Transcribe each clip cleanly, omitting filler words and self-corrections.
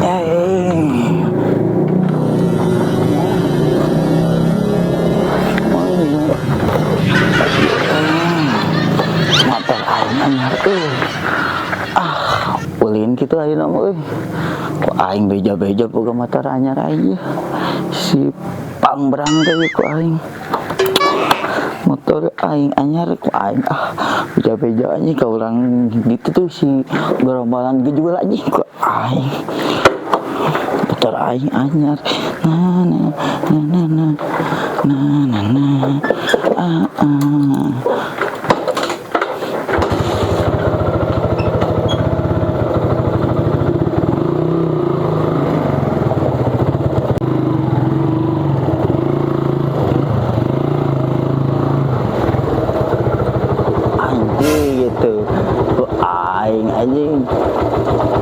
Eh. Motor aing anyar euy. Ah, ulin kitu ayeuna mah euy. Ku aing beja-beja boga motor anyar aing ieu. Si pangbrang teh ku aing. Motor aing anyar ku aing ah beja-beja anjing ka urang gitu tuh si gerombolan ge juga anjing ku aing. Motor aing anyar. Na na na na na na na na ah ah. Anjing gitu ku aing anjing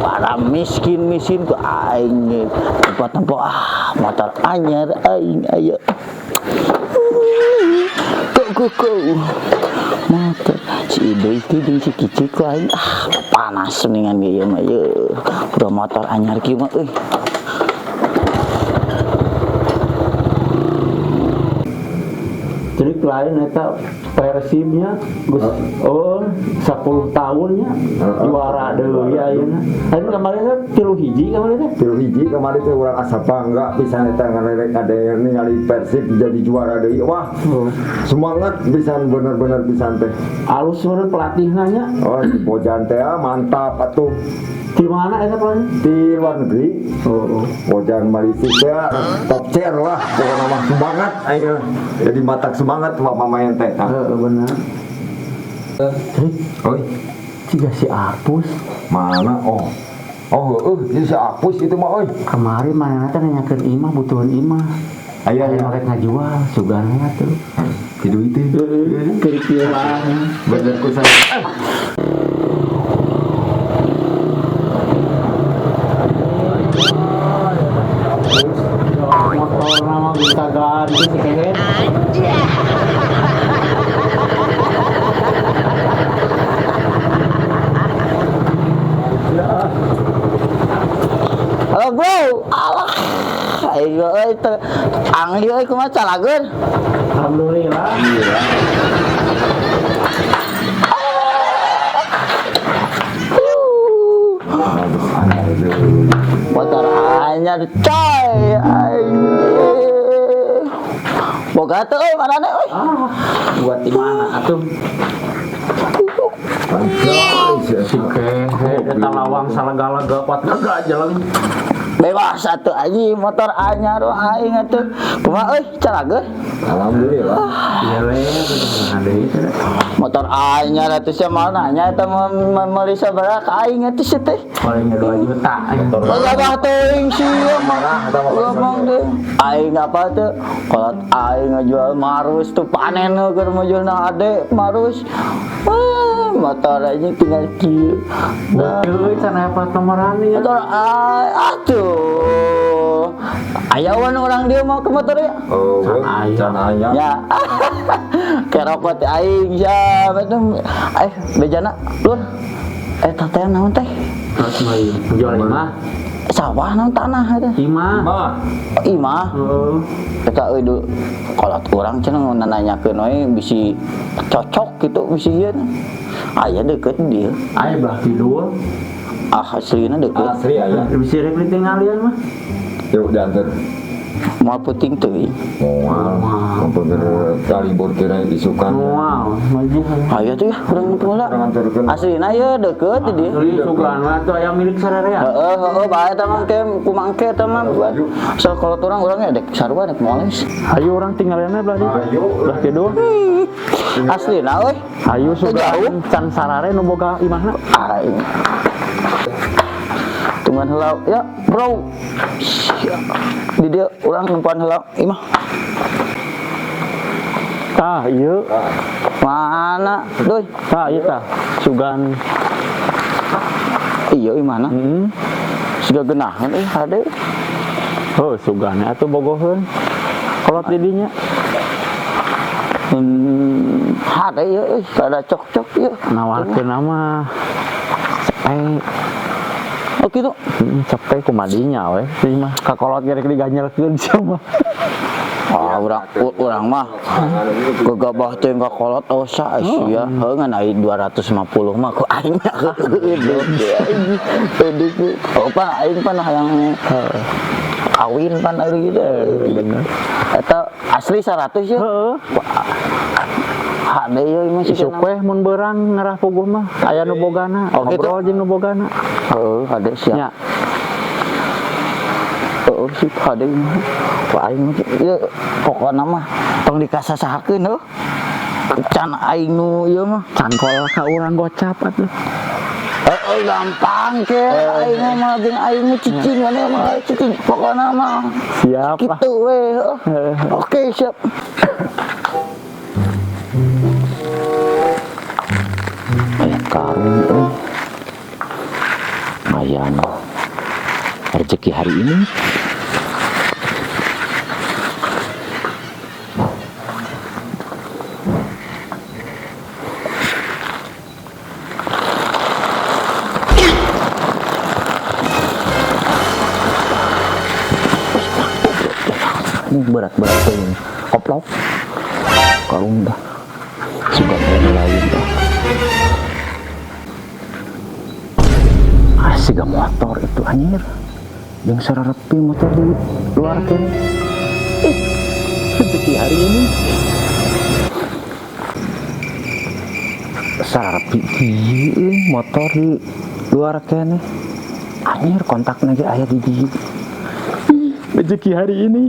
para miskin miskin ku aing tempat tempat ah motor anyar aing ayo go go go motor si Ido itu jeung si Kici ku aing ah panas mendingan ge ieu mah ieu udah motor anyar kieu mah euy. Jadi lain eta Persibnya geus oh 10 tahunnya juara deui ayeuna. Ayeuna kemarin teh 3-1 kemarin teh. 3-1 kemarin teh urang asa bangga pisan eta ngarerek ada yang ningali Persib jadi juara deui. Wah, semangat pisan bener-bener pisan teh. Alus meureun pelatihna nya. Oh, Bojan teh ah, mantap atuh. Di mana eta pelatih? Di luar negeri. Oh, oh. Bojan Malaysia top chair lah pokoknya mah semangat aing jadi matak semangat mah pamain teh. Tah. Heeh bener. Oi, Ciga si Apus mana? Oh. Oh, heueuh, ieu si Apus itu mah euy. Kemarin mana teh nanyakeun imah butuhan imah. Aya Aya aya. rek ngajual sugan atuh. Kitu itu. Heeh, kieu lah. Bener ku saya. Motor nama bisa ganti si kehet. Halo bro, alah, aing euy teu angli euy kumaha calageun. Alhamdulillah. Aduh, Motor anyar coy, anjing. Boga teu euy marane euy. Ah, buat di mana atuh? Anjay, Si kehet eta lawang salega-lega kuat gagah jalan. Bebas atuh anjing motor anyar aing atuh. Kumaha euy calageun? Alhamdulillah. Iya le, bener deui teh. Motor anyar atuh sia mau nanya eta meuli sabaraha ka aing atuh sia teh. Palingnya 2 juta. Gagah teuing sia mah. Marah eta mah. Ngomong deh. Aing apa tuh? Kalau aing ngejual marus tuh panen keur majualna ade marus. Wah, motor aja tinggal kieu. Nah, Euy, can aya plat nomoran ya. motor aing atuh. Aya wan orang dia mau ke motor ya? Oh, Can aya. can aya. Ya. Kerokot aing sia betul. Eh, bejana lur. Eh, teh naon teh? Terus mah jual imah. Sawah naon tanah eta? Imah. Mah, Imah. Heeh. Eta euy du kolot urang cenah nanyakeun we bisi cocok gitu bisi ieu. Aya deukeut dia. Aya belah kidul. Ah aslina deukeut. asli aya. Bisa rek ditinggalian mah. Yuk diantar. Moal puting teuing. Moal, mumpung kalibur kira isukan. Moal, maju. Aya tuh ya urang nu heula. Urang anterkeun. Aslina ieu deukeut di dieu. Asli sugan mah tuh aya milik sararea. Heeh heeh bae eta mah ke kumangke eta mah buat. So kolot urang urang dek sarua dek moles. Ayo urang tinggalianna belah ditu. Ayo. Belah kidul. Aslina euy. Ayo Jauh. sugan can sarare nu boga imahna. Aing. Tungguan heula ya, bro. Di dia urang nempuan heula imah. Tah ieu. Mana? Doi. Tah ieu tah. Sugan. Iya imahna. Heeh. Siga geunaheun euy hade. Oh, sugan atuh bogoheun. Kolot di dinya. Hade ieu euy, rada cok-cok ieu. Nawarkeun mah. Oh gitu. Capek kumadinya we. Sih mah kakolot gerek diganyelkeun sia mah. Ah, urang mah gegabah teh kakolot osa sia. Heuh ngan ai 250 mah ku aing gede. Oh pan aing pan hayang kawin pan ari gitu. Bener. Eta asli 100 ya. Heeh. Hade ieu mah Isuk weh mun beurang ngarah puguh mah aya nu bogana. Oh, gitu. Ngobrol jeung nu bogana. Heeh, hade siap. Nya. Heeh, sip hade mah. Ku aing mah ieu pokona mah tong dikasasahakeun heuh. Can aing nu ieu mah Cangkol ka urang gocap atuh. Heeh, gampang ke aing mah jeung aing mah cicing maneh mah cicing pokona mah. Siap lah. Kitu we heuh. Oke, siap. Aya karung euy. Lumayan rezeki hari ini. Ini berat-berat tuh ini. Koplok. Karung dah. Suka ada lain dah. Asik motor itu anjir. Yang sararepi motor di luar kene. Rezeki hari ini. Sararepi kieu motor di luar kene. Anjir kontakna ge aya di dieu. Rezeki hari ini.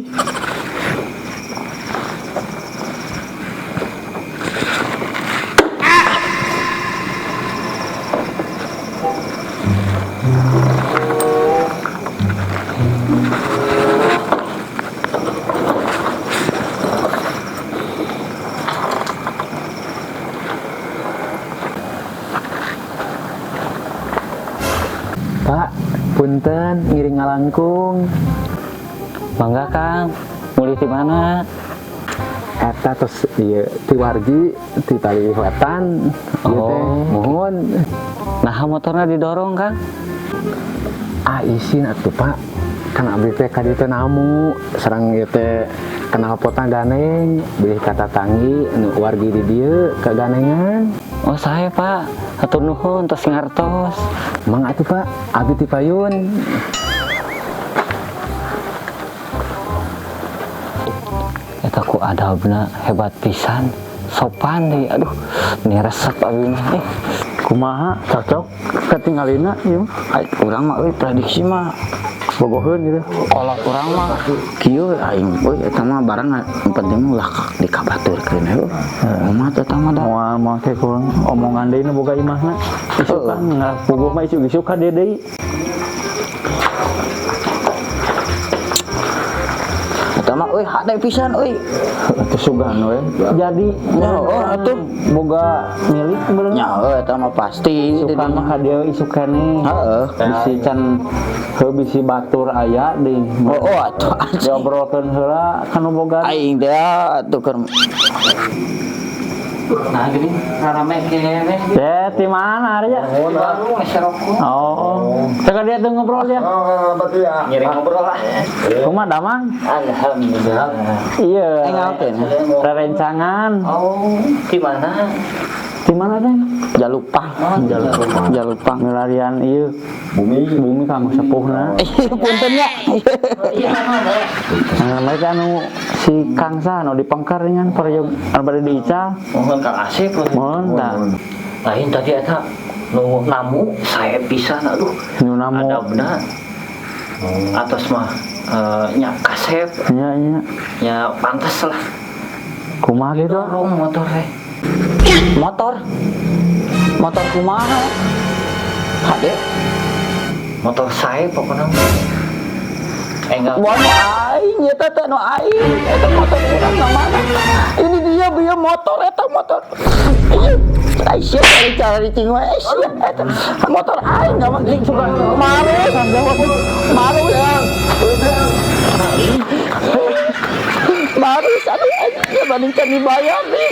Pak, punten ngiring ngalangkung. Mangga Kang, mulih di mana? Eta tos ieu ti wargi ti tali wetan. Ieu teh Oh. muhun. Nah, motornya didorong Kang. Ah, isin atuh Pak. Kan abdi teh ka dieu teh namu, sareng ieu teh kenal potna ganeng, bilih kata tanggi nu wargi di dieu kaganengan. Oh, saya Pak. Hatur nuhun tos ngartos. Mang atuh Pak, abdi ti payun. Eta ku adabna hebat pisan, sopan deui. Aduh, ini resep abi mah. Kumaha cocok katingalina ieu mah? Ai urang mah euy prediksi mah Bogoheun gitu. Kolot urang mah kieu aing euy eta mah barang yang penting mah ulah dikabaturkeun heuh. Kumaha teh eta mah da. Moal moal teh kurang omongan deui nu boga imahna. Isuk kan ngarah puguh mah isuk-isuk ka dieu deui. Eta mah euy hade pisan euy. Atuh sugan we. Jadi Nya heuh atuh boga milik bener. Nya heuh eta mah pasti. Isukan mah ka dieu isuk keneh. Heeh. Bisi can heuh bisi batur aya deui. Oh, oh atuh anjing. Diobrolkeun heula ka nu boga. Aing teh atuh keur. Nah, gini rame keneh. Teh di mana Arya? Mohon ah. Bandung rokok. Oh. Teh ka dia tuh ngobrol ya. Oh, berarti ya. Ngiring ngobrol lah. Kumaha damang? Alhamdulillah. Iya. Engalkeun. Rerencangan. Oh, di mana? Di mana teh? Jalupang. Jalupang. Jalupang. Milarian ieu Bumi. bumi kanggo sepuhna. Punten nya. Nah, mereka anu si Kang Sa anu dipengkar dengan perayog anu bade diical. Mohon Kang Asep. Mohon tah. Lain tadi eta nu namu saya pisan aduh. Nu namu. Adabna. Atas mah nya kasep Nya nya. nya pantas lah. Kumaha gitu? Dorong motor teh. Motor. Motor kumaha? Hade. Motor saya pokoknya. Enggak. Wah, aing eta teh nu aing. Eta motor urang na mana? Ini dia dia motor eta motor. Iya. Ai sia cari cing wae sia eta. Motor aing enggak mah suka malu malu ya. Malu aduh aing banding can dibayar nih.